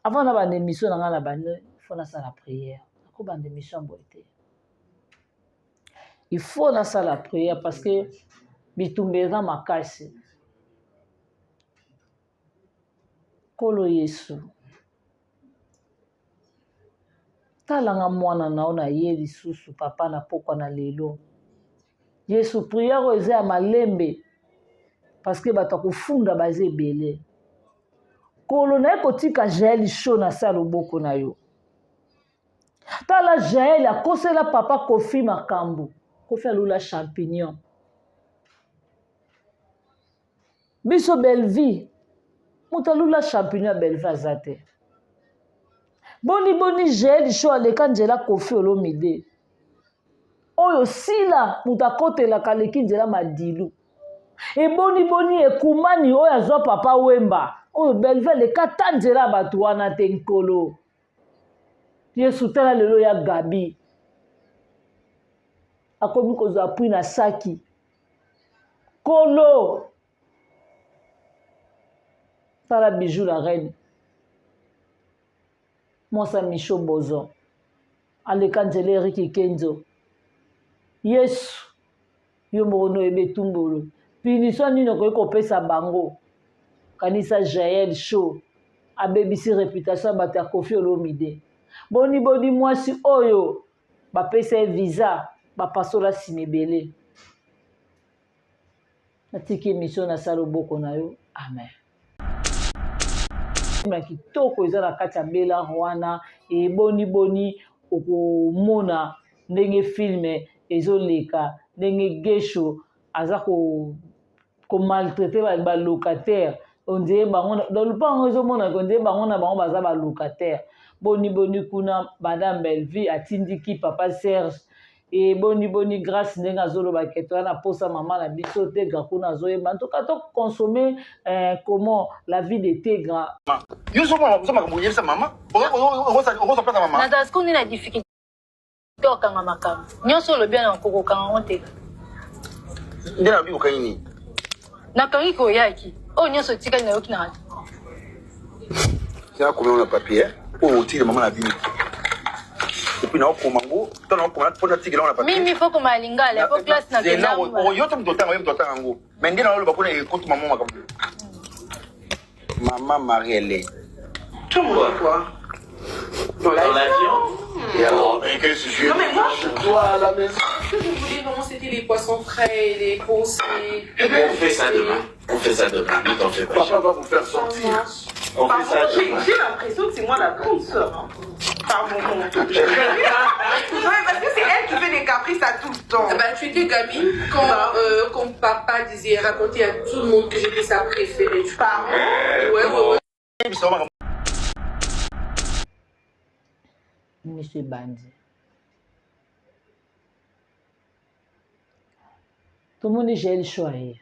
Avant na banda émission na ngai na bandi faut nasala prière. Nakobanda émission boye te. Il faut nasala prière parce que bitumba eza makasi. Nkolo Yesu, tala nga mwana na yo na ye lisusu papa na pokwa na lelo. Yesu, prière oyo eza ya malembe parce que bato ya kofunda baza ebele. Nkolo, naye kotika Jael show na se ya loboko na yo. Tala Jael akosela papa Koffi makambo. Koffi alula champignon. Biso Bellevue moto alula champignon ya Bellevue aza te. Boni boni Jael show aleka nzela Koffi Olomide. Oyo sila moto akotelaka aleki nzela Madilu. Eboni boni ekumani oyo azwa papa Wemba. Oyo Bellevue aleka ta nzela ya bato wana te nkolo. Yesu tala lelo ya Gabi akomi kozwa appui na saki kolo tala bijou la reine mwasi ya micho bozo aleka nzela eriki kenzo yesu Yo moko nde oyebi etumbolo. Punition nini okoki kopesa bango? Kanisa Jael show abebisi reputation ya bato ya Koffi Olomide. Boni boni mwasi oyo bapesa ye visa bapasola nsima ebele. Natiki emission na sala loboko na yo. Amen. Ya kitoko eza na kati ya Bella wana eboni boni okomona ndenge film ezoleka ndenge Guesho aza ko ko maltraiter ba locataire on dirait bango dans lupango ezomona on dirait bango na bango baza ba locataire boni boni kuna madame Bellevue atindiki papa Serge e boni boni grâce ndenge azoloba ke toza na posa mama na biso tegra kuna azoyemba en tout cas to consommer euh, comment la vie de tegra yo ozomona makambo oyebisa mama okosa place ya mama nazala sikoyo nde na difficulté okanga makambo nyonso olobi wana okokokanga ngo te nde nalobi okangi nini nakangi koyaki oyo nyonso etikali nayoki na nakomi yango na papier oyo otikela mama na bino epuis naokoma ngo to naokoma mpo natikela yango na papier mimi fo koma lingala po classe na yo to moto otanga yo moto otanga yango mais nde naoloba mpona ekotuma mo makambo Maman Marie-Hélène. Tout le monde quoi Dans l'avion Et alors, mais qu'est-ce que je Non, mais moi, toi à la maison Ce que je voulais vraiment, c'était les poissons frais, les courses. On fait ça demain. On fait ça demain. Ne t'en fais pas. Papa va vous faire sortir. On fait ça demain. J'ai l'impression que c'est moi la grande sœur. Hein. Par moment. Ouais, parce que c'est elle qui fait des caprices à tout le temps. Bah, tu étais gamine quand, euh, quand papa disait, racontait à tout le monde que j'étais sa préférée. Tu Pardon Ouais, ouais, ouais. Miso ebandi. Tomoni Jael Show aye.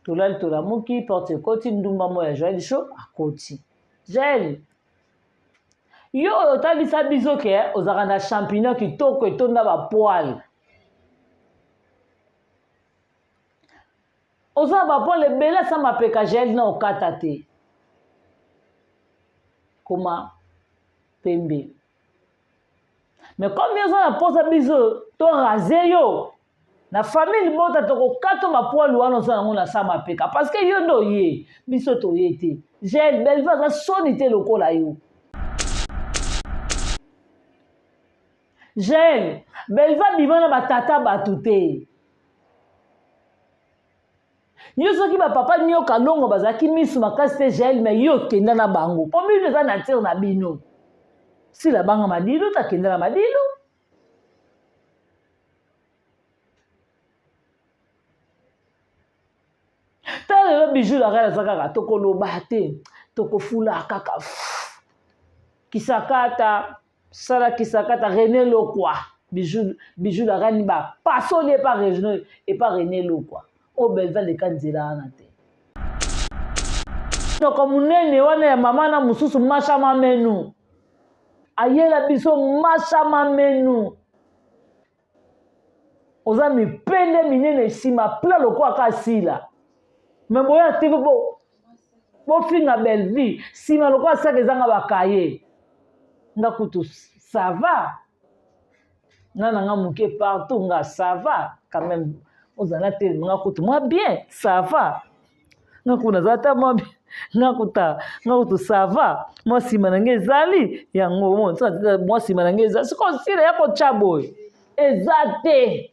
Tolali tolamuki, porte ekoti, ndumba moko ya Jael Show akoti. Jael, yo oyo otalisa biso ke ozalaka na champignon kitoko etonda ba poils. Oza na ba poils ebele asa mapeka Jael na okata te. Koma pembe. Mais comme yo oza na posa biso to raser yo na famille libota tokokata bapoile wana oza yango na sa mapeka parce que yo nde oye biso toye te Jael Bellevue aza soni te lokola yo Jael Bellevue abima na batata bato te yo soki bapapa nyoka longo bazalaki misu makasi te jael me yo okenda na bango mpo bino eza nature na bino sila banga madilu takenda na madilu tala lelo bijou la reine aza kaka tokoloba te tokofula kaka kisakata sala kisakata rene lokwa bijou, bijou la reine bapasoli epa epa rene lokwa oyo belva leka nzela wana te noko monene wana ya mama na mosusu masha mamenu ayela biso masha mamenu oza mipende minene nsima pla lokola ka sila me boya tv bo. Bofinga Bellevue nsima lokola saka ezanga bakaye. Nga kutu ça va. Nga na nga moke partout nga ça va quand même. Ozala te nga kutu moi bien ça va. Nga kutu naza ata moi bien. Nga kuta nga kutu ça va. Mwa nsima na nga ezali yango mwa nsima na nga ezali sikoyo sila ya kotya boye eza te.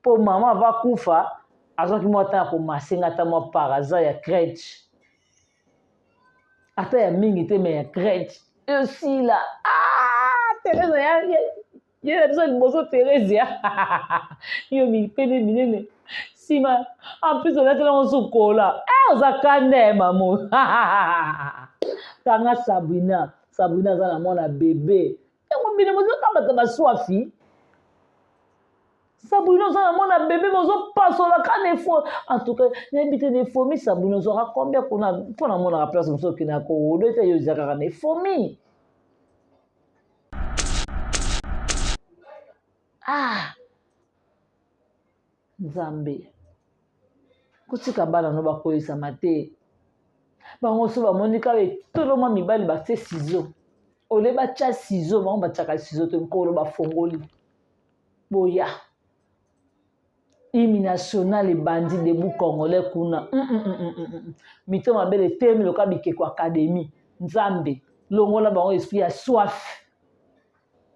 mpo mama ava kufa azwaki mwa ntango ya komase nga ata mwa paraza ya crèche ata ya mingi te me ya crèche esila ah, teresa ye na biso liboso teresia yo mipene minene nsima en plus olatela yango sukola eh, oza kanda ya mamo kanga sabrina sabrina aza na mwana bebe yango bino bozokamata baswafi sabrina oza na mwana bebe bozopasola ka na efo en tout cas nayebi te na efomi sabrina ozwaka combien kuna mpo namonaka place mosusu okendaka kowodo ete yo eza kaka na efomi ah Nzambe, kotika bana no bakweyisama te. Bango so bamoni kaka etolo mwa mibali batie sizo, ole batya sizo, bango batyaka sizo te, nkolo bafongoli boya hymne national ebandi debout congolais kuna mito mabele etemi loka bikeko académie nzambe longola bango esprit ya soif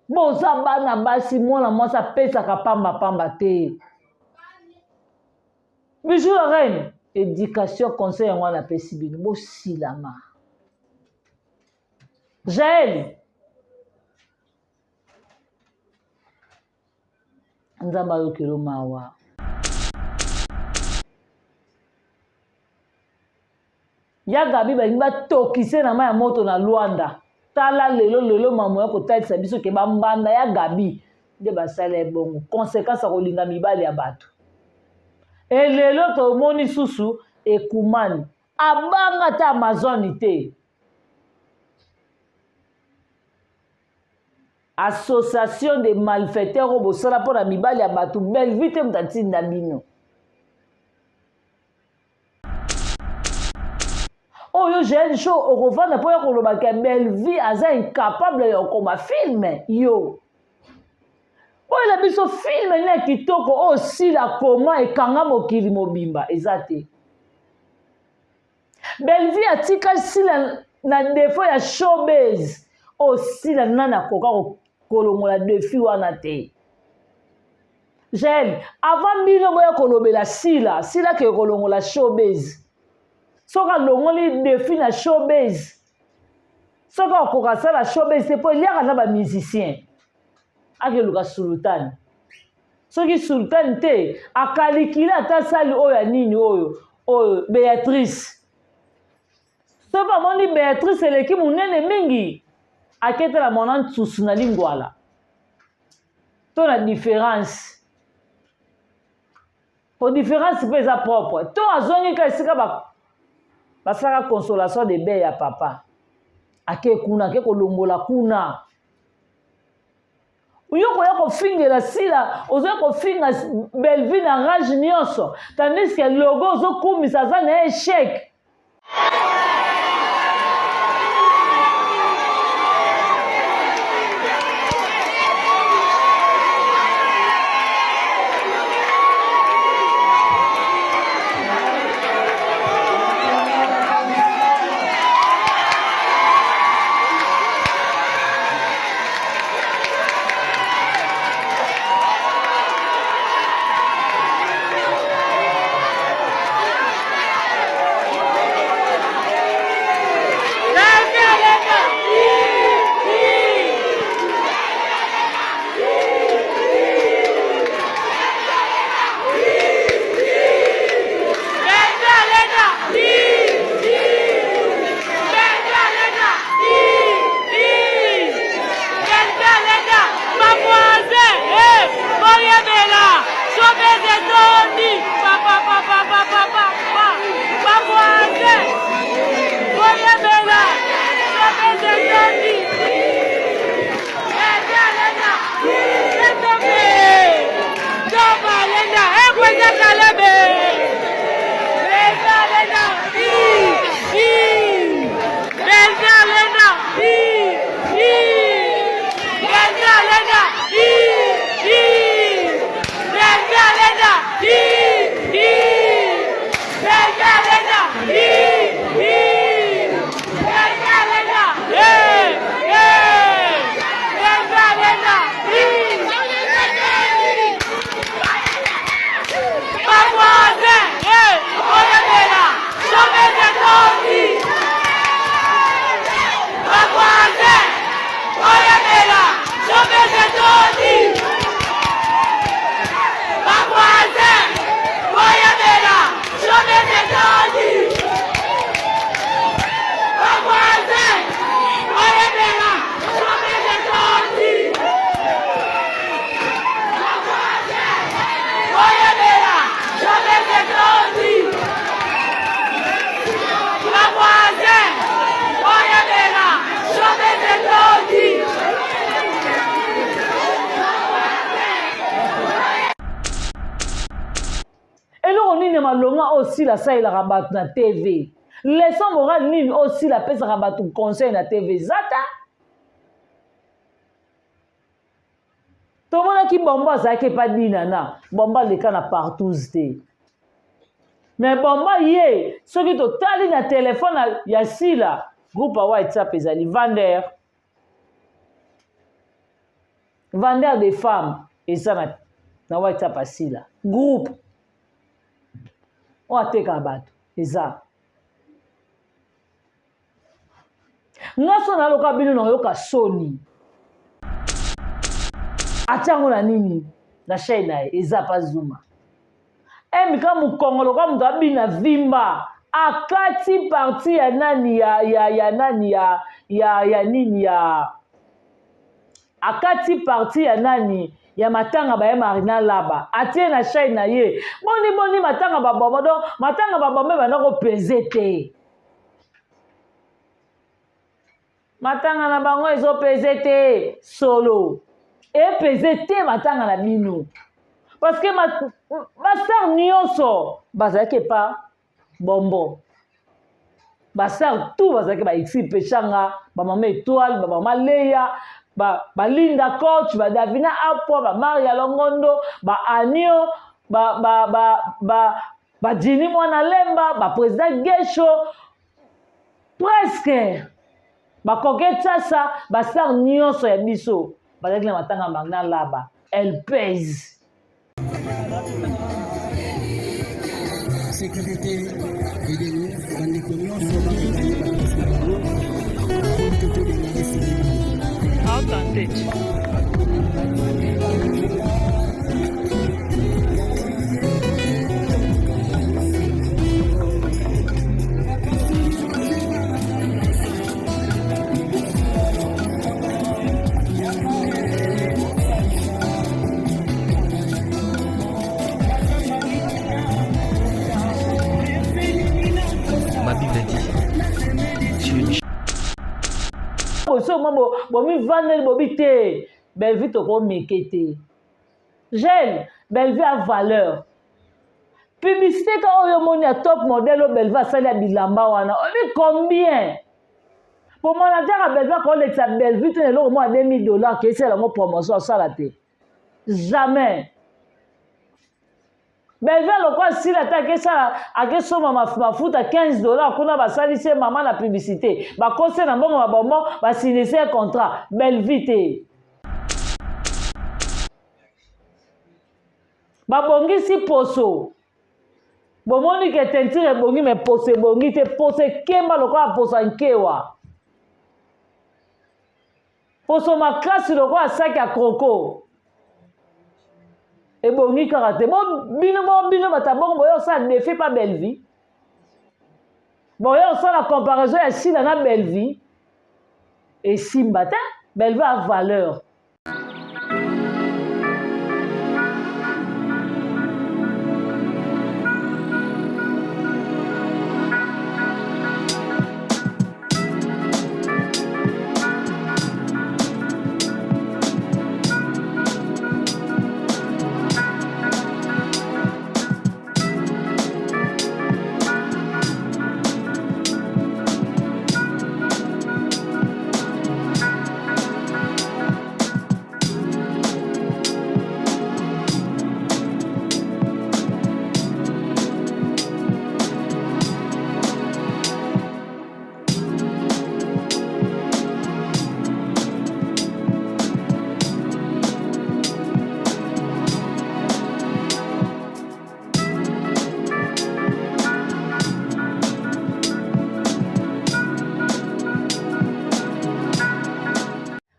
boza bana basi mwana mwasi apesaka pamba pamba te bijou la reine éducation conseil yango wana apesi bino bosilama jael nzambe ayokelo mawa Ya Gaby balingi batokise na mai ya moto na Luanda. Tala lelo lelo mamu ya kotalisa biso ke bambanda ya Gaby nde basala ye bongo. Consequence ya kolinga mibali ya bato. E lelo tomoni susu ekumani. Abanga ata Amazone te. Association de malfaiteurs oyo bosala mpo na mibali ya bato Bellevue te moto atinda bino. oyo jeune show okovanda mpo ya koloba ke bellevue aza incapable ya kokoma filme yo oyela biso filme nini ya kitoko oyo sila koma ekanga mokili mobimba eza te bellevue atika sila na defo ya showbase oyo sila nani akoka kolongola defi wana te Jael, avant bino boya kolobela Sila, Sila ke kolongola showbiz. Soki alongoli defi na showbiz, soki akoka sala showbiz te mpo eliaka na ba musiciens. Akeluka sultani. Soki sultani te, akalikile ata sali oyo ya nini oyo, oyo Beatrice. Soki amoni Beatrice eleki monene mingi, aketela mwana nsusu na lingwala. To na difference po difference mpe eza propre to azongi ka esika basalaka consolation de be ya papa ake kuna ake kolongola kuna yo koya kofingela sila ozoya kofinga bellevue na rage nyonso tandis ke logo ozokumisa aza na echec sila asalelaka bato na tv leçon morale nini oyo sila apesaka bato conseil na tv eza ta tomonaki bombo azalaki epa dinana bombo aleka na partous te me bombo ye soki totali na telefone ya sila groupe ya whatsapp ezali vander vendeur de femmes eza na, na whatsapp asila groupe oyo atekaka bato eza nga so naloka bino nayoka soni atia yango na nini na chaine na ye eza pa zuma mk mokongo lokola moto abina vimba akati parti ya nani ya, ya, ya nani ya, ya, ya nini ya akati parti ya nani ya matanga baye marina laba atie na chaine na ye boni boni matanga baboma donc matanga baboma ebanda kopeze te matanga na bango ezopeze te solo epeze te matanga na bino parce que bastar nyonso bazalaki epa bombo bastar tout bazalaki ba exi pechanga bamama étoile bamama leya balinda ba coach badavina apwa bamaria longondo baanio ba, ba, ba, ba, bajini mwana lemba baprésident gesho presque bakoke tsasa bastar nyonso ya biso bazalaki na matanga magna laba elle pèse sécurité vidéo bandeko nyonso bakokaye baplace na bango pour que todemare cinéma. Authentique. Ma Bible dit, sur une boso mwa bomivandeli bobi te bellevue tokomeke te jeune bellevue a valeur publicité ka oyo omoni ya top modèle oyo bellevue asali ya bilamba wana oyebi combien po manager ya bellevue akolekisa bellevue te na eloko moko ya 2000 dollars ke esala yango promotion asala te jamais bellevue lokola sila te akesala akesomba mafuta 15 dollars kuna basalisi ye mama na publicité bakosi ye na mbongo mabonbon basinisi ye contrat bellevue te babongisi poso bomoni ke teinture ebongi me poso ebongi te poso ekemba lokola poso ya nkewa poso makasi lokola saki ya kroko ebongi kaka te bo bino bo bino bato ya bongo boye osala defi pa bellevie boye osala comparaison ya sila na bellevie esimba te bellevie a valeur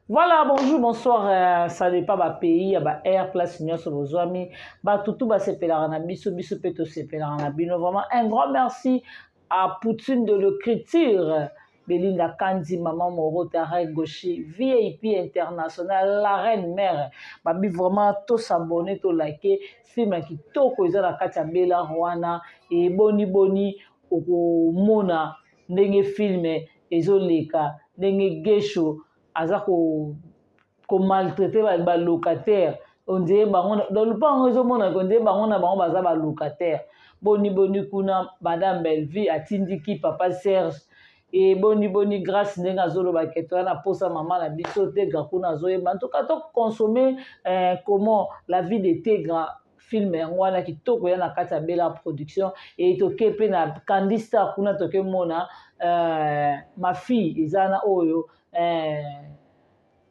Voilà, bonjour, bonsoir. Euh, ça dépend ba pays, ya ba air place nyonso bozwami. Ba tutu ba sepelaka na biso, biso pe to sepelaka na bino. Vraiment un grand merci à Poutine de l'écriture. Belinda Kandi, Maman Moro, Tarek Gaucher, VIP International, la reine mère. Babi vraiment to s'abonner, to liker. Film ya kitoko eza na kati ya Bella Rwanda et boni boni okomona ndenge film ezoleka ndenge Gesho aza ko ko maltraiter ba, ba locataire on dirait bango donc lopango ezomona on dirait bango na bango baza ba locataire. Boni boni kuna madame Bellevue atindiki papa Serge e boni boni Grace ndenge azoloba ke toza na posa mama na biso Tegra kuna azoyemba. En tout cas to consommer euh, comment la vie de Tegra film yango wana kitoko ya na kati ya Bella production e toke pe na Candy Star kuna toke mona euh, ma fille eza na oyo euh,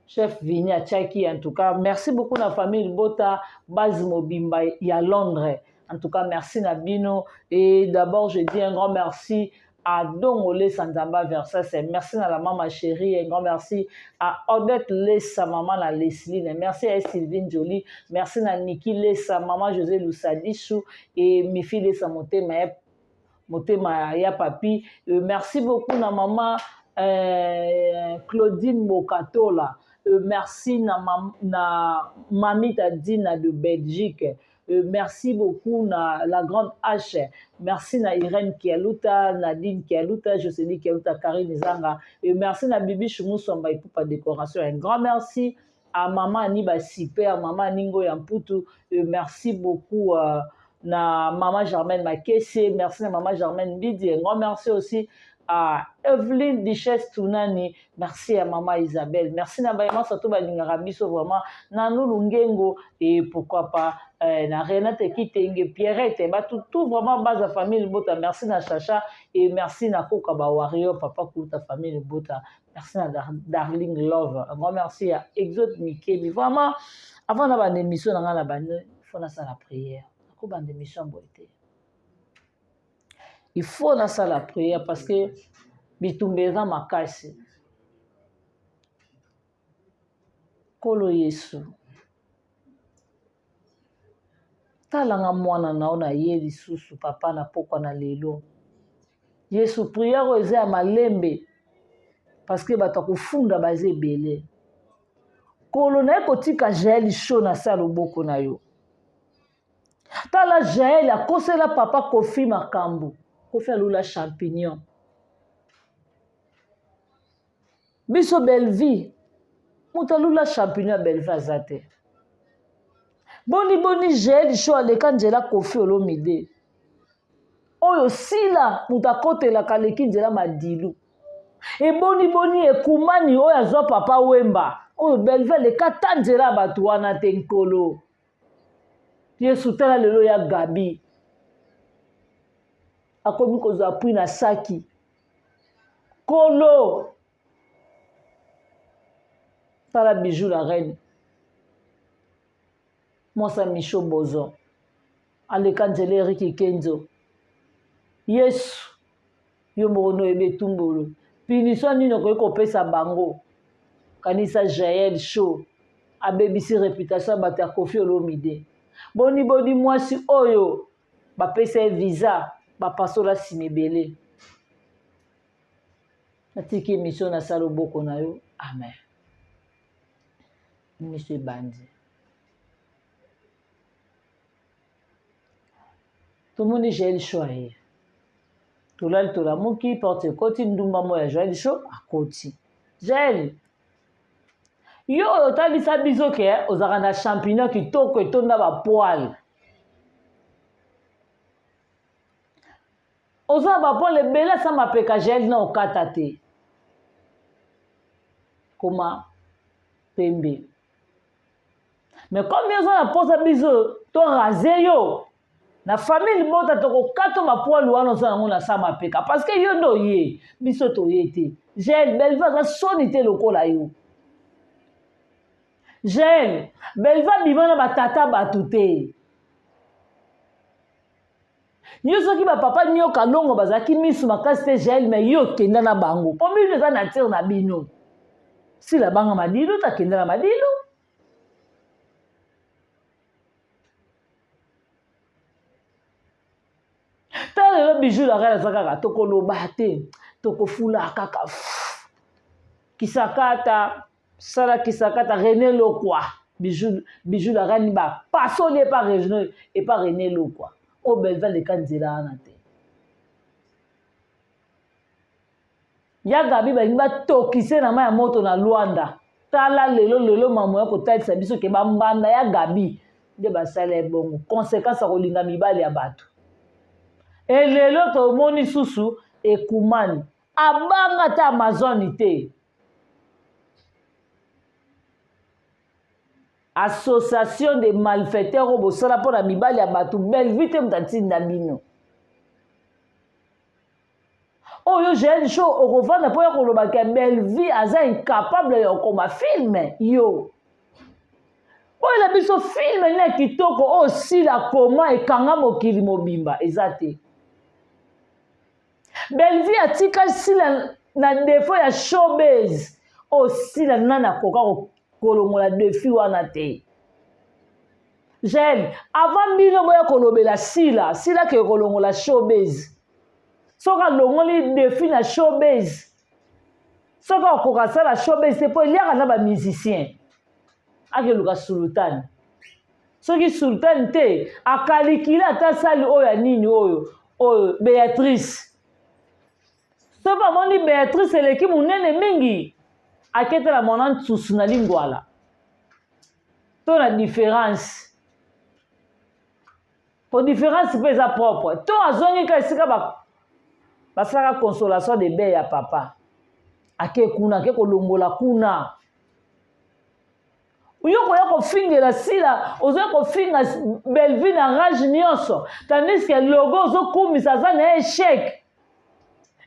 chef Vini atiaki. En tout cas merci beaucoup na famille libota base mobimba ya Londres. En tout cas merci na bino et d'abord je dis un grand merci à Dongo Lesa Nzamba Versace. Merci à la maman chérie. Un grand merci à Odette Lesa, maman la Leslie. Merci à Sylvine Jolie. Merci à Niki Lesa, maman José Lusadichou et Mifi Lesa Motema, Motema ya papi. Merci beaucoup na maman Claudine Bokatola. Merci na, mam, na Mamita Dina de Belgique. Merci beaucoup na la grande H. Merci na Irène Kialuta, Nadine Kialuta, Jocelyne Kialuta, Karine Zanga. Et merci na Bibi Choumousamba et Poupa Décoration. Un grand merci à maman Aniba Super, maman Ningo Yamputu. Et merci beaucoup na maman Germaine Makese. Merci na maman Germaine Bidi. Un grand merci aussi à Evelyne Duchesse Tunani. Merci à maman Isabelle. Merci na bayema surtout balingaka biso vraiment. Na Nulu Ngengo et pourquoi pas na Renate Kitenge, Pierrette, ba tout, tout vraiment base à famille Libota. Merci na Chacha et merci na Koka ba Warrior, papa Kouta famille Libota. Merci na Darling Love. Un grand merci à Exode Mikebi. Vraiment avant na ba émission na nga na ba faut na sala prière. Ko ba émission boité. Il faut nasala prière parce que bitumba eza makasi. Nkolo Yesu, talanga mwana na yo na ye lisusu papa na pokwa na lelo. Yesu, prière oyo eza ya malembe parce que bato ya kofunda baza ebele. Nkolo naye kotika Jael show na sa loboko na yo. Tala Jael akosela papa Koffi makambo. Koffi alula champignon. Biso Bellevue moto alula champignon ya Bellevue aza te. Boni boni Jael show aleka nzela Koffi Olomide. Oyo sila moto akotelaka aleki nzela Madilu. Eboni boni ekumani oyo azwa papa Wemba. Oyo Bellevue aleka ta nzela ya bato wana te nkolo. Yesu tala lelo ya Gabi akomi kozwa appui na saki kolo tala bijou la reine mwasi ya Micho Bozo aleka nzela Eric Kenzo Yesu yo moko nde oyebi etumbolo punition nini okoki kopesa bango kanisa Jael show abebisi reputation ya bato ya Koffi Olomide boni boni mwasi oyo bapesa ye visa bapasola nsima ebele natiki emission na sala loboko na yo amen miso ebandi tomoni Jael show aye tolali tolamuki porte ekoti ndumba moko ya Jael show akoti Jael yo oyo otalisa biso ke ozalaka na champignon kitoko etonda bapoile oza na bapoile ebele asa mapeka Jael na okata te koma pembe mais comme yo oza na mposa biso to rase yo na famille libota tokokata bapoile wana oza yango na sa mapeka parce que yo nde oye biso toye te Jael Belva aza soni te lokola yo Jael Belva abima na batata bato te yo soki bapapa nioka longo bazalaki misu makasi te Jael mais yo okenda na bango mpo bino eza nature na bino sila banga madilu takenda na madilu tala lelo bijou la reine aza kaka tokoloba te tokofula kaka kisakata sala kisakata René Lokwa bijou, bijou la reine bapasoli epa epa René Lokwa oyo Belva aleka nzela wana te ya Gabi balingi batokise na mai ya moto na Luanda tala lelo lelo mamo ya kotalisa biso ke bambanda ya Gabi nde basala ye bongo conséquence ya kolinga mibali ya bato. E lelo tomoni susu ekumani abanga ata amazone te. Association de malfaiteurs oyo bosala mpo na mibali ya bato, Bellevue te moto atinda bino. Oyo Jael Show okovanda mpo ya koloba ke Bellevue aza incapable ya kokoma film yo. Oyo na biso film nini ya kitoko oyo sila koma ekanga mokili mobimba eza te. Bellevue atika sila na defaut ya showbiz oyo sila nani akoka kolongola defi wana te. Jael, avant bino boya kolobela sila, sila ke kolongola showbiz. Soki alongoli defi na showbiz, soki akoka sala showbiz te po eliaka na ba musiciens. Akeluka sultani. Soki sultani te, akalikile ata sali oyo ya nini oyo, oyo Beatrice. Soki amoni Beatrice eleki monene mingi, aketela mwana nsusu na lingwala. To na difference. Po difference mpe eza propre. To azongi ka esika ba basalaka consolation de bain ya papa. Ake kuna, ake kolongola kuna. Yo koya kofingela Sila, ozoya kofinga Bellevue na rage nyonso, tandis que logo ozokumisa aza na échec.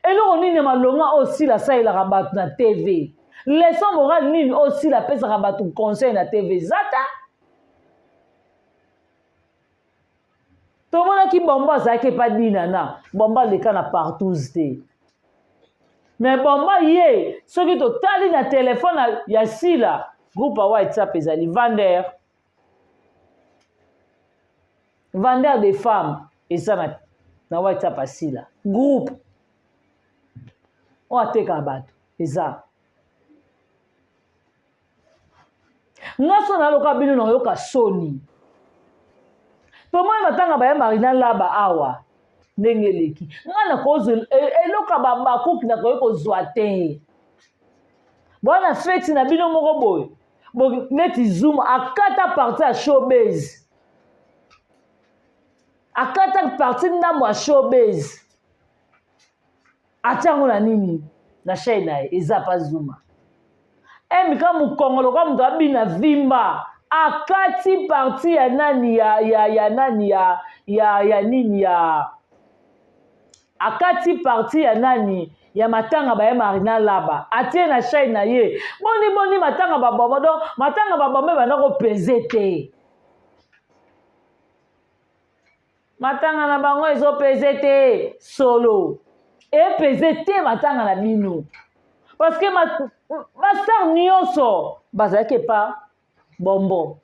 Eloko nini ya malonga oyo Sila asalelaka bato na TV? Leçon morale nini oyo Sila apesaka bato conseil na TV? Zata tomonaki bomba azalaki epa dinana, bomba aleka na partouze te. Mais bomba ye soki totali na telefone ya Sila, groupe ya WhatsApp ezali vendeur, vendeur de femmes eza na, na WhatsApp ya Sila, groupe oyo atekaka bato eza nga so naloka bino nayoka soni tomoni matanga baye marina laba awa ndenge eleki nga nakozwa eloko ya babakuki nakoki kozwa te bwana feti na bino moko boye neti zuma akata parti ya showbase akata parti ndambo ya showbase atia yango na nini na chaine na ye eza pa zuma mk mokongo lokola moto abina vimba akati parti ya nani ya, ya, ya nani ya, ya, ya nini ya akati parti ya nani ya matanga baye marina laba atie na chaine na ye boni boni matanga baboma donc matanga baboma ebanda kopeze te Matanga na bango ezo pese te solo. E pese te matanga na bino. Parce que ma, ba star nyonso bazalaki epa bombo.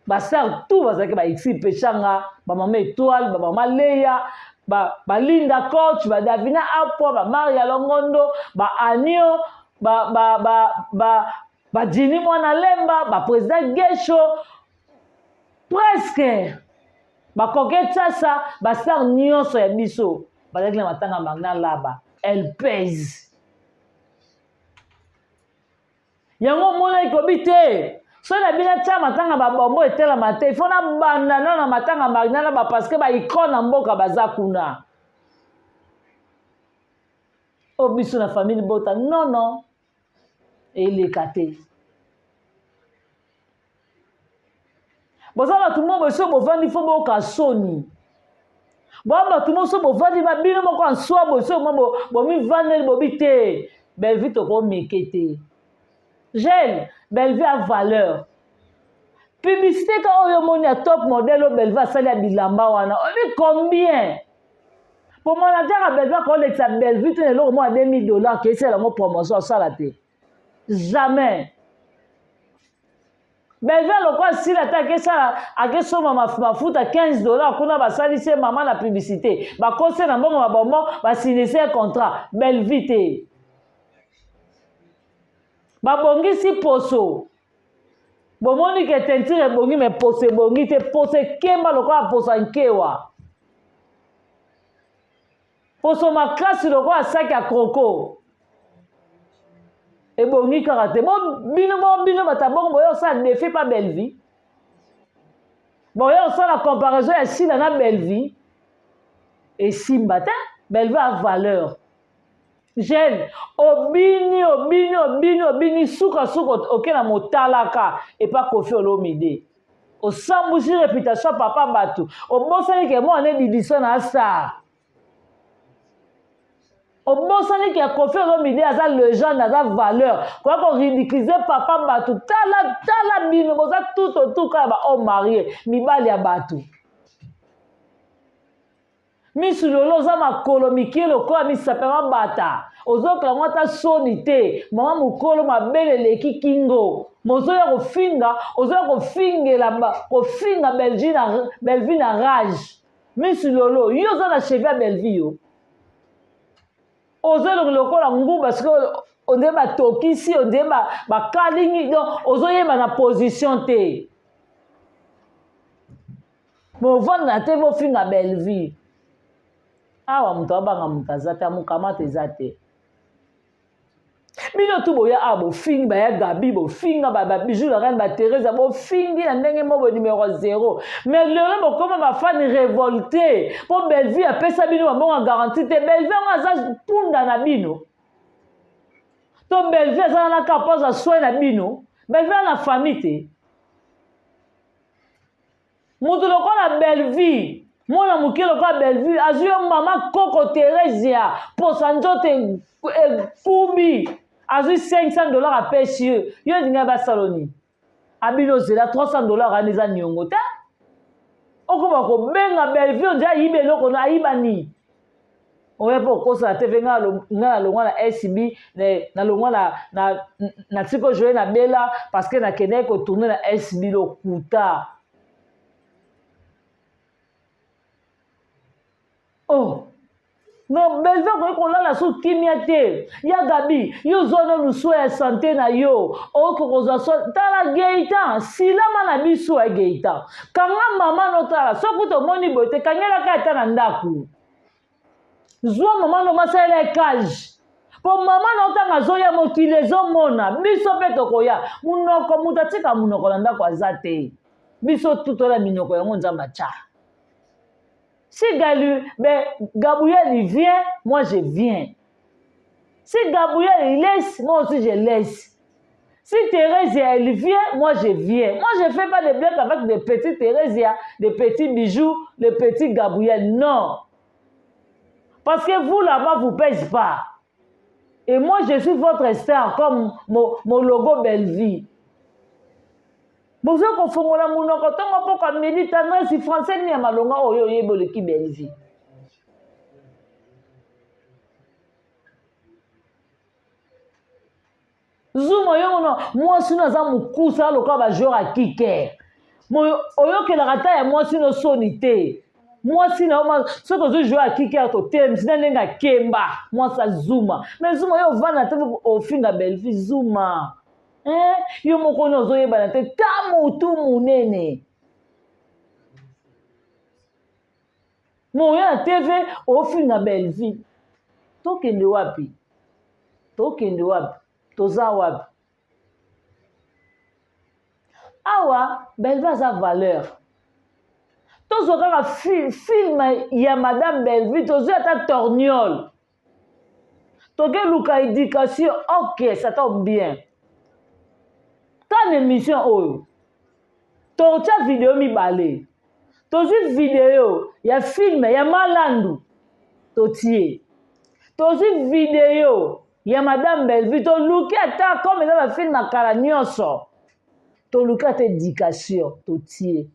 Ba star tout bazalaki ba Xi Pechanga, ba mama Étoile, ba mama Leya, ba, ba Linda Coach, ba Davina Apwa, ba Maria Longondo, ba Anio, ba ba ba ba ba Jimmy Mwana Lemba, ba président Gesho, presque bakoke tsasa bastar nyonso ya biso bazalaki na matanga magna laba elle pèse yango omonaki kobi te soki na bino atya matanga babombo etelama te ifo nabanda nano na matanga magna laba parce que baicone na mboka baza kuna oyo biso na famille libota non non eleka te boza bato moko boye soki bovandi fo boyoka soni boa bato moko soki bovandi ba bino moko answa boye soki mwa bomivandeli bobi te bellevue tokomeke te gel bellevue a valeur publicité ka oyo omoni ya top modèle oyo bellevue asali ya bilamba wana oyebi combien po manager ya bellevue akolekisa bellevue te na eloko moko ya 2000 dollars keisala yango promotion asala te jamais Bellevue lokola sila te akesala akesomba mafuta 15 dollars kuna basalisi ye mama na publicité bakosi na mbongo babonbon basinisi ye contrat Bellevue te babongisi poso bomoni ke teinture ebongi me poso ebongi te poso ekemba lokola poso ya nkewa poso makasi lokola saki ya kroko ebongi kaka te bo bino bo bino bato ya bongo boye osala defi pa bellevie boye osala comparaison ya sila na bellevie. Esimba te, Bellevue a valeur. Jeune, obini obini obini obini suka suka oke na motalaka epa Koffi Olomide. Osambwisi reputation ya papa bato. Obosani ke mwana edidisa na star. Obosani ke Koffi Olomide aza legende, aza valeur. Koya ko ridiculiser papa bato. Tala tala bino boza tout autour kaka ba homme marie, mibali ya bato. Misu lolo oza makolo mikie lokola misapi ya mabata ozoyoka yango ata soni te mama mokolo mabele eleki kingo mozoya kofinga ozoya kofingela kofinga Belgique na Bellevue na rage misu lolo yo oza na cheveux ya Bellevue yo ozo elongi lokola nguba sikoyo ondire batokisi ondire bakalingi donc ozoyeba na position te Bovanda na te bofinga Bellevue. Awa moto abanga moto aza te, amukamata eza te. Bino tu boya awa bofingi baya Gabi bofinga ba, ba Bijou la reine ba Teresa bofingi na ndenge moko numero zero. Mais lelo bokoma ba fan révolté po Bellevue apesa bino ba mbongo ya garantie te. Bellevue yango aza punda na bino. To Bellevue aza na kaka po azwa soin na bino. Bellevue aza na famille te. Moto lokola Bellevue, mwana moke lokola Bellevue azwi yo mama koko Theresia posa nzoto ekubi azwi 500 dollars apesi yo yo elingai basalo nini abino ozela 300 dollars wana eza niongo te okoma kobenga Bellevue onde ayiba eloko na ayiba nini oya mpe okosala te mpe ngai nalongwa na sb nalongwa na tiko joye na bela parce que nakendaki kotourne na sb lokuta oh non belve akoki kolala so kimia te ya gabi yo ozwa nanu swa ya sante na yo okoki kozwa swa tala geitan silama na biso ya geitan kanga mama notala soki tomoni boye te kangelaka ata na ndako zwa mama no basalela ye cage mpo mama na otanga azoya mokili ezomona biso mpe tokoya monoko moto atika monoko na ndako aza te biso tutola minoko yango nzambe atya si galu be gabriel il vient moi je viens si gabriel il laisse moi aussi je laisse Si Thérésia, elle vient, moi je viens. Moi, je fais pas de blagues avec des petits Thérésia, des petits bijoux, des petits Gabriel. Non. Parce que vous, là-bas, vous pèse pas. Et moi, je suis votre star, comme mon, mon logo Bellevue. bozo kofongola monoko ntongo mpoka midi tendresse français nini ya malonga oyo oyebi oleki Bellevue Zuma yo mona mwasi no aza mokusa lokola ba joueur ya kicker. Oyokelaka ata ya mwasi no soni te. Mwasi na yo soki ozwi joueur ya kicker totelemisi na ndenge akemba mwasi ya Zuma. Mais Zuma yo ovanda te ofinga Bellevue Zuma. Eh, yo moko no ozoyebana te ta motu monene. Moya na TV ofinga Bellevue. Tokende wapi? Tokende wapi? Toza wapi? Awa Bellevue aza valeur. Tozwa kaka fi, film ya Madame Bellevue, tozwi ata torniole. Toke luka education, ok, ça tombe bien. Tala émission oyo. Totya video mibale. Tozwi video ya film ya Malandu totie. Tozwi video ya Madame Bellevue toluki ata comme eza ba film ya kala nyonso. Toluki ata education totie.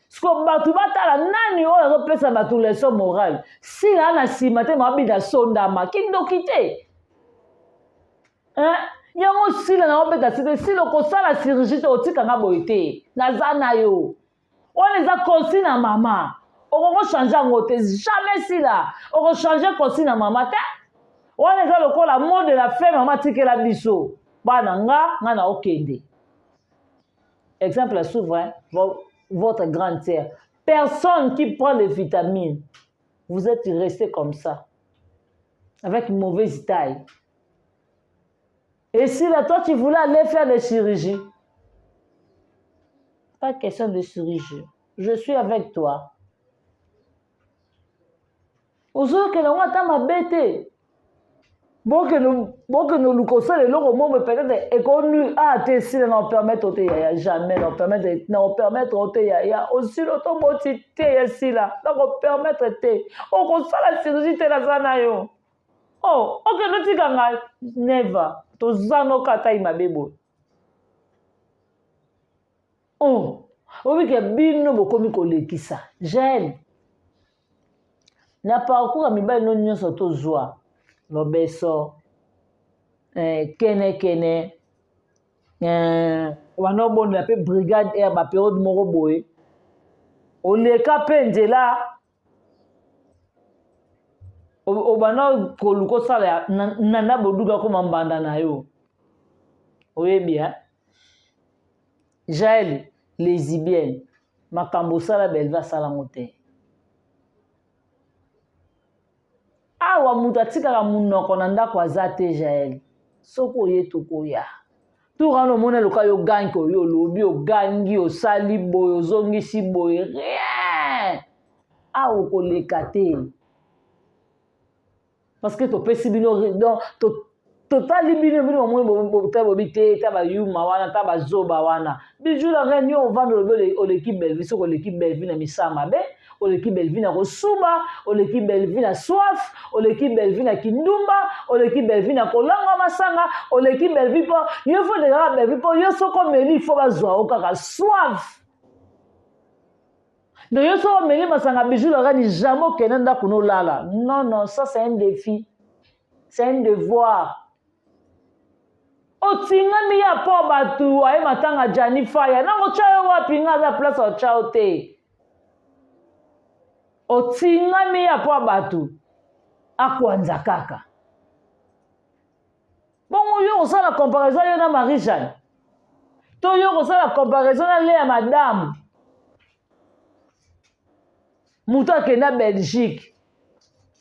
Siko bato batala nani oyo azopesa bato leçon morale. Sila na nsima te mabina sondama kindoki te. Hein? Yango sila na obeta site sila okosala chirurgie te otika nga boye te naza na yo wana eza consigne na mama okoko change yango te jamais sila okochange consigne na mama te wana eza lokola mot de la fin mama atikela biso bana nga nga na okende exemple à suivre hein? votre grande sœur personne qui prend les vitamines vous êtes resté comme ça avec mauvaise taille Et si là, toi, tu voulais aller faire des chirurgies, pas question de chirurgie. Je suis avec toi. Ozoyokela yango ata mabe te. Bokende bokende oluka osala eloko moko boye peut-être ekonui ah te esila na opermettre te yaya jamais na opermettre na opermettre te yaya osili otoboti te ya sila na kopermettre te okosala chirurgie te naza na yo oh okende otika ngai never toza nokatai mabe boye Oh, obike bino bokomi kolekisa jael na parcours ya mibali no nyonso tozwa lobeso eh, kene kene eh, wana obondela mpe brigade air baperiode moko boye oleka mpe nzela obanda koluka osala nana boduka akoma mbanda na yo oyebi eh? Jael lesibienne makambo osala Bellevue asala ngo te awa moto atikaka monoko na ndako aza te Jael soki oye tokoya tour wana omoni eloka yo gangi oyo olobi ogangi osali boye ozongisi boye rien awa okoleka te parce que topesi bino donc totali bino bino bamoni botali bobi te ta bayuma wana ta bazoba wana bijou la reine yo ovanda olobi oleki bellevue soki oleki bellevue na misala mabe oleki bellevue na kosuba oleki bellevue na soif oleki bellevue na kindumba oleki bellevue na kolangwa masanga oleki bellevue mpo yo fo olekaka bellevue mpo yo soki omeli fo bazwa yo kaka soif Donc yo soki omeli masanga bijou la reine jamais okende ndako nolala. Non non, ça c'est un défi. C'est un devoir. otingami ya po bato aye matanga jani faya nango tya yo wapi nga aza place otya yo te otingami ya po bato akwanza kaka bongo yo kosala comparaison yo na marie jeanne to yo kosala comparaison na lea madame moto akenda belgique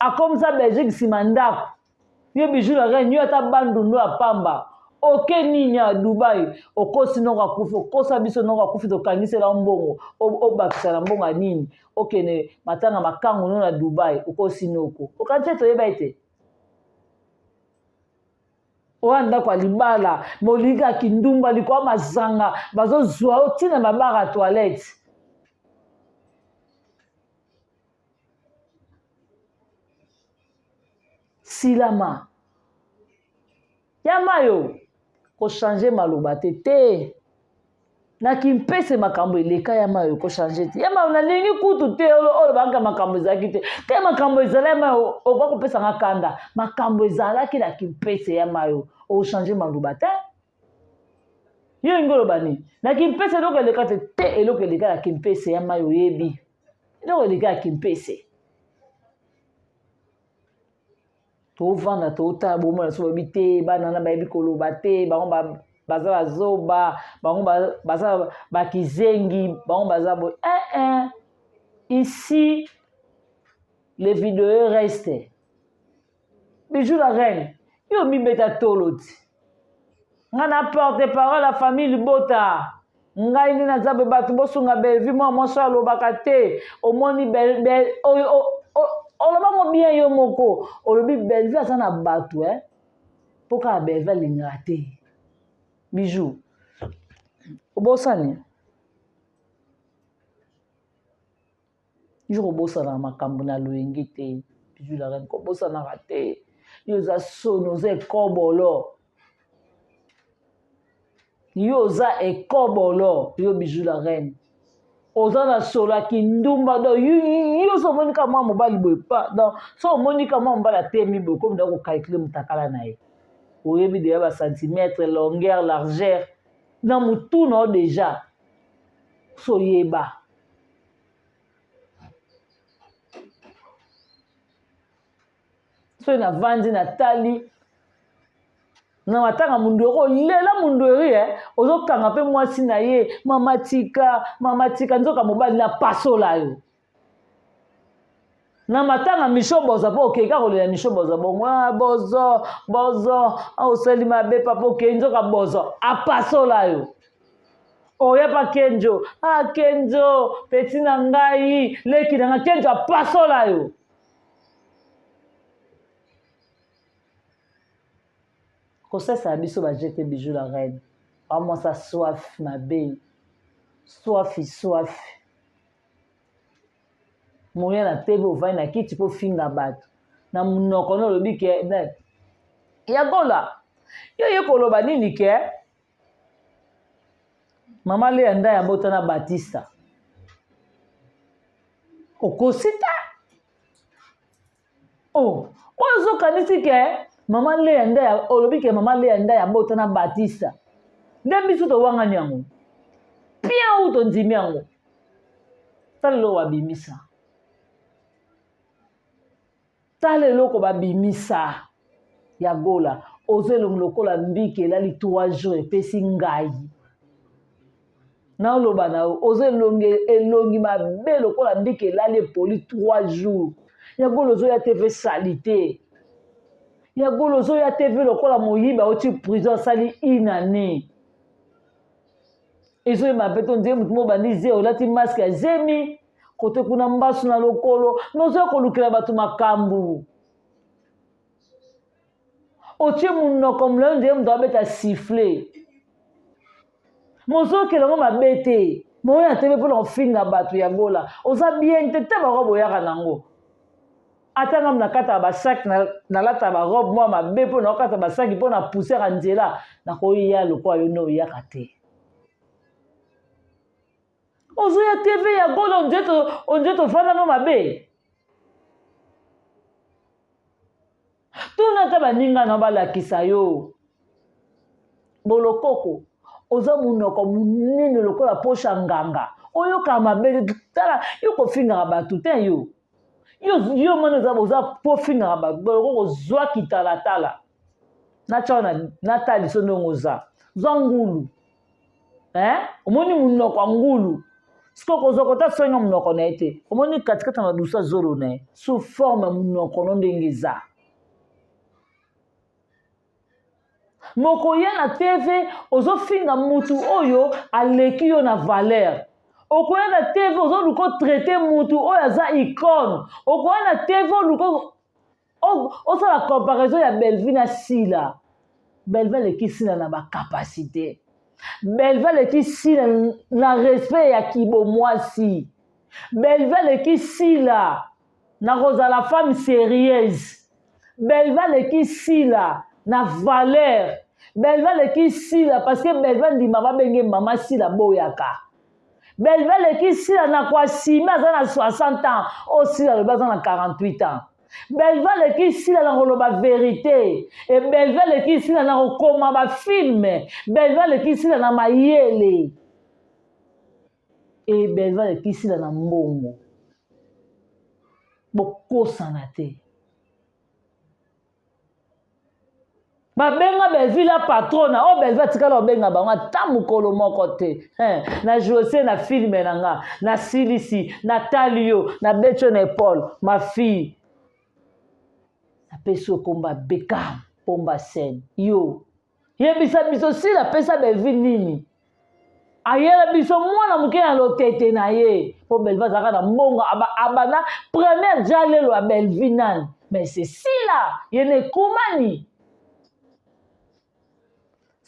akomisa belgique nsima ndako yo bijou la reine yo ata bandundu ya pamba oke nini ya dubai okosi noko akufi okosa biso noko akufi tokangisela yo mbongo obakisa na mbongo ya nini okende matanga makangu no na dubai okosi noko okanisi ete oyeba ete oya ndako ya libala molingi ya kindumba likwa mazanga bazozwa yo ntina babara ya toilette silama ya mayo kochange maloba te te na kimpese makambo eleka ya mayo kochange te ya mayo nalingi kutu te oyo banka makambo ezalaki te te makambo ezala ya mayo okoki kopesa nga kanda makambo ezalaki na kimpese ya mayo ochange maloba te yo olingi oloba nini na kimpese eloko eleka te te eloko eleka na kimpese ya mayo oyebi eloko eleka ya kimpese tovanda totala bomona so bayebi te bana na bayebi koloba te bango baza bazoba bango baza bakizengi bango baza boye eh, eh. ici les videos reste bijou la reine yo mibeta tolo ti nga na porte parole ya famille libota ngai nde naza be bato bosunga bellevue mwa mwasi oyo alobaka te omoni olobango bien yo moko olobi bellevue aza na bato eh? mpo kaka bellevue alingaka te bijou obosani yo kobosanaka makambo na loyenge te bijou la reine kobosanaka te yo oza soni oza ekobolo yo oza ekobolo yo bijou la reine oza na solo ya kindumba donc yo so omoni ka mwa mobali boye pa donc so omoni ka mwa mobali atemi boye komi da kokalkule motakala na ye oyebi deja bacentimètre longueur largeur na motu na yo deja so oyeba soki navandi natali na matanga mundueri olela mundueri eh? ozokanga mpe mwasi na ye mama tika mama tika nzoka mobali na pasola yo na matanga misho bozo mpo okei kaka kolela misho bozo bongo ah, bozo bozo ah, osali mabe papa okei nzoka bozo apasola yo oya pa kenjo ah kenjo peti na ngai leki na ngai kenjo apasola yo. Kosesa biso ba jete bijou la reine. Ba mwasa soif mabe. Soif soif. Moya na TV ovandi na kiti po finga bato. Na munoko no olobi ke ya gola. Yo ye koloba nini ke Mama Lea Ndaya abota na Batista. Okosi te. Oh, oyo ozokanisi ke mama Lea Ndaya olobi ke mama Lea Ndaya abota na Batista. Nde biso towangani yango. Bien ou tondimi yango. Tala eloko babimisa. Tala eloko babimisa ya gola ozo elongi lokola mbiki elali 3 jours epesi ngai naoloba na yo oza elongi elongi mabe lokola mbiki elali epoli 3 jours ya gola ozoya tv salite ya gola ozoya tv lokola moyibi auti prison asali une année ezoyeba mpe to nzee motu mobandi ze olati maske ya zemi kote kuna mbasu na lokolo me ozoya kolukela bato makambo otie monoko molai nzee moto abeta siffle mozokela yango mabe te moyo na tebe mpona kofinga bato ya gola oza bien te te barobe oyaka nango ata ngam nakataka basaki nalataka barobe mwa mabe mpo naokata basaki mpo na poussière ya nzela nakoya lokola yo nde oyaka te ozoya tv ya gola ondie tofanda no mabe tuna ata baninga na balakisa yo bolokoko oza monoko monene lokola poshe ya nganga oyokaka mabe tala yo kofingaka bato te yo yo yo mwana oza oza po fingaka bato boloko kozwa kitalatala natya na nataliso ndenge oza zwa ngulu eh? omoni monoko ya ngulu sikoyo kozwa kota songa monoko na ye te omoni katikati ya madusu ya zolo na ye sous forme ya monoko no ndenge eza mokoya na tv ozofinga mutu oyo aleki yo na valeur okoya na tv ozoluka otraite mutu oyo aza icone okoya na tv oluka osala comparaison ya bellevue na sila bellevue aleki sila na bacapacité bellevue aleki sila na respect ya kibomwasi bellevue aleki sila na kozala femme sérieuse Belva aleki Sila na valeur. Belva aleki Sila parce que Belva ndima babenge mama Sila boyaka. Belva aleki Sila na koasime aza na 60 ans, oyo Sila alobi aza na 48 ans. Belva aleki Sila na koloba verite. E Belva aleki Sila na kokoma ba filme. Belva aleki Sila na mayele. E Belva aleki Sila na mbongo. Bokosana te. Babenga Bellevue la patrona oyo oh, Bellevue atikala kobenga bango ata mokolo moko te na jose na filme na nga nasilisi natali yo nabeti yo na epole ma fille napesi yo komba Beckham pomba scène yo yebisa biso sila apesa Bellevue nini ayela biso mwana moke na lotete na ye mpo Bellevue azalaka na mbongo abanda première jalelo ya Bellevue nani mais c'est sila ye na ekumani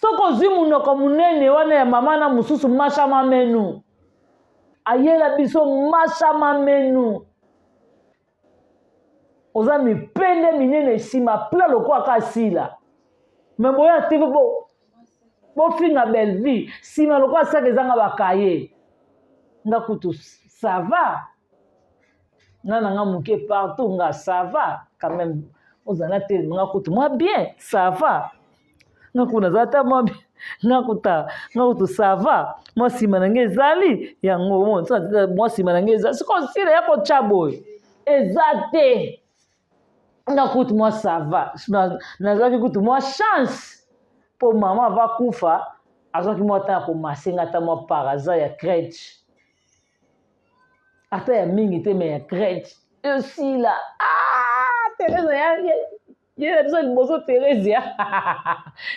soki ozwi monoko monene wana ya mama na mosusu masha mamenu ayela biso masha mamenu oza mipende minene nsima pla lokola ka sila me boya te bo bofinga bellevue nsima lokola saka ezanga bakaye nga kutu ça va nga na nga moke partout nga ça va quand même ozala telema nga kutu mwa bien ça va nga kuna aza ata mwa nga kuta nga kutu ça va mwa nsima na nga ezali yango mwa nsima na nga ezali sikoyo osila ya kotya boye eza te nga kutu mwa ça va nazwaki kutu mwa chance mpo mama ava kufa azwaki mwa ntango ya komase nga ata mwa paraza ya crèche ata ya mingi te me ya crèche esila ah, Teresa ya ye na biso liboso Theresia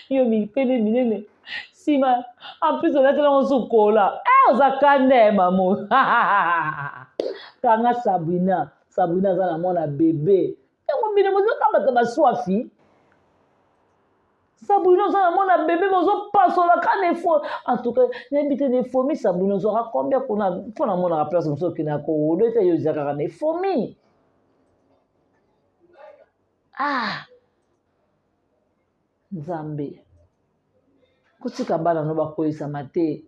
yo mipende minene nsima en plus olatela ngo sukola eh, oza kanda ya mamo kanga Sabrina Sabrina aza na mwana bebe yango bino bozokambata baswafi. Sabrina oza na mwana bebe mais ozopasola ka na efo en tout cas nayebi te na efomi Sabrina ozwaka combien kuna mpo namonaka place mosusu okendaka kowolo ete yo eza kaka na efomi ah nzambe kotika bana no bakweyisama te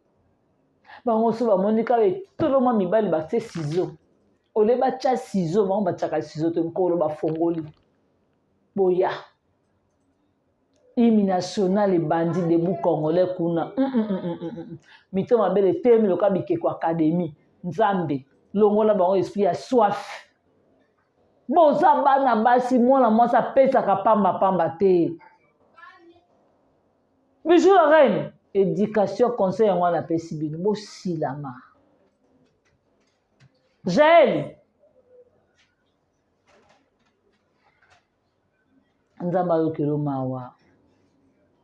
bango so bamoni kaka etolo mwa mibali batie sizo ole batya sizo bango batyaka sizo te nkolo bafongoli boya hymne national ebandi debout congolais kuna mm, mm, mm, mm, mm. mito mabele etelemi lokola bikeko académie nzambe longola bango esprit ya soif boza bana basi mwana mwasi apesaka pamba pamba te bijou la reine éducation conseil yango wana apesi bino bosilama jael nzambe ayokelo mawa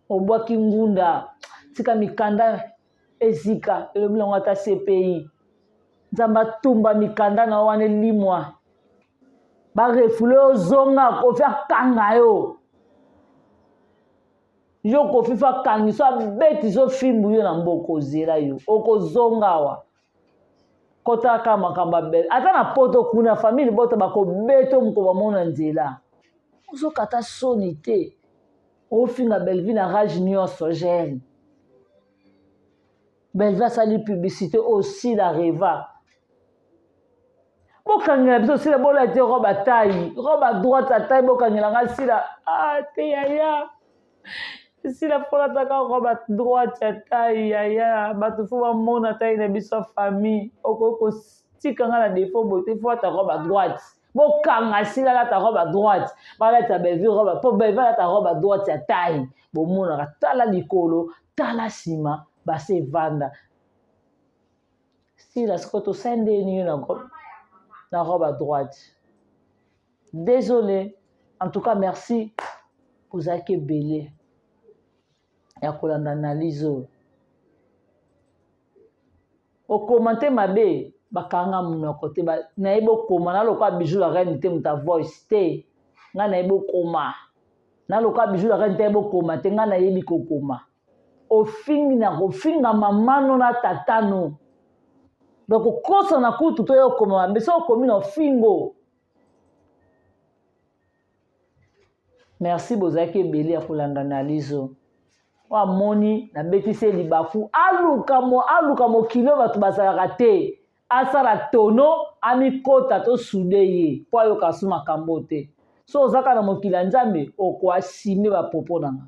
obwaki ngunda tika mikanda ezika elobi nango ata cpi nzambe atumba mikanda na yo wana elimwa barefule ozonga kofi akanga yo yo kofi fo akangiso abetiso fimbu yo na mboka ozela yo okozonga awa kotaka makambo ya bele ata na poto kuna famille libota bakobeto moko bamona nzela ozokata soni te ofinga bellevue na rage nyonso gene bellevue asali publicité osila reva bokangela biso sila bolati robe atai robe a droite atai bokangela nga sila ah, te yaya sila folataka robe a droite ya tai yaya bato fo bamona tai na biso ya famille okoki kotika nga na defaut boye te fo ata robe a droite bokanga sila alata robe a droite balata bellevue robe mpo bellevue alata robe a droite ya tai bomonaka tala likolo tala nsima base evanda sila sikoyo tosali ndenge nini yo na robe à droite désolé en tout cas merci ozalaki ebele ya kolanda analyse oyo okomante mabe bakanga monoko te nayebi okoma nalokola bijou la reine te moto ya voice te ngai nayebi okoma nalokola bijou la reine te nayebi okoma te ngai nayebi kokoma ofingi na kofinga mama no na tata no donc okosana kutu to yo okoma mabe so okomi na ofingo merci bozalaki ebele ya kolanda analyse oyo oyo amoni nabetisi ye libaku aluka mo aluka mokili oyo bato bazalaka te asala tono amikota to sude ye mpo ayoka su makambo te so oza kaka na mokili ya nzambe okoasime bapropo na nga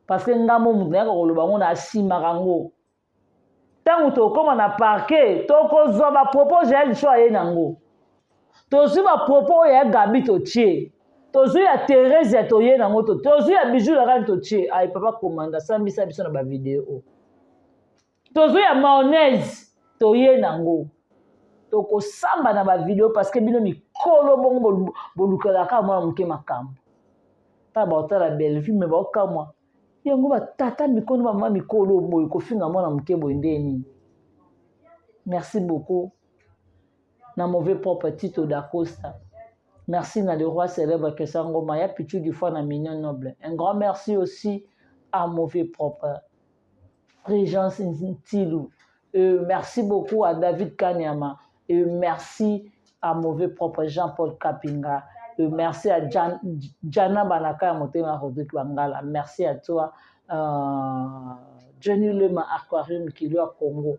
parceke nga mo moto nayaka koloba yango na asimaka yango ntango tokóma na parquet tokozwa bapropo jael sho aye nango tozwi bapropo oyo ya gabi totie tozwi ya therese ya toye nango to tozwi ya bijou lakani totie aye papa komanda sambisa biso na bavideo tozwi ya mayonnaise toye nango tokosamba na bavideo parce que bino mikolo bongo bolukelaka mwana moke makambo tala baotala bellevue me baokamwa yango batata mikolo bamama mikolo boye kofinga mwana moke boye nde nini merci beaucoup na mauvais propre tito dacosta merci na le roi célèbre Christian Ngoma ya Pichu du foie na mignon noble un grand merci aussi à mauvais propre Frigence Ntilu euh, merci beaucoup à David Kanyama et merci à mauvais propre Jean-Paul Kapinga euh, merci à Jan, Jana Banaka ya motema Rodrigue Bangala merci à toi euh, Johnny Lema Aquarium Kilo ya Congo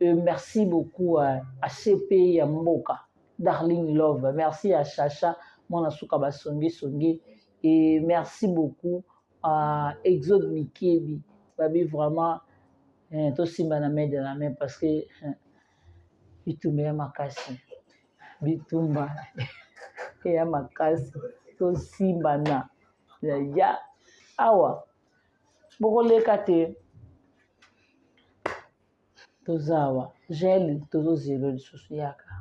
euh, merci beaucoup à, à CPI ya Mboka Darling Love merci à Chacha mwana suka basongi songi et merci beaucoup à Exode Mikebi babi vraiment eh, tosimba na main de la main parce que eh, bitumba ya makasi bitumba ya makasi tosimbana ya awa bokoleka te toza awa gel tozozela lisusu yaka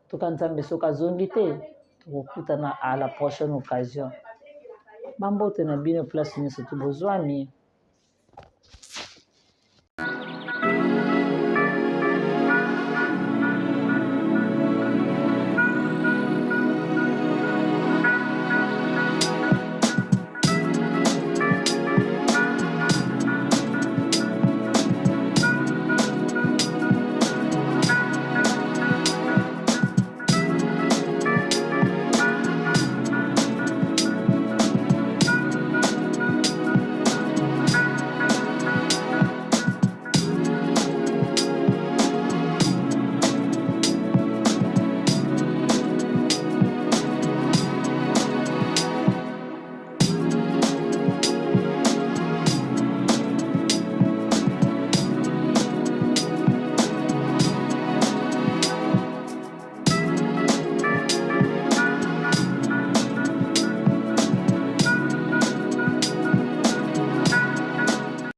toka nzambe soki azongi te tokokutana à la prochaine occasion bambote na bino place nyonso to bozwami.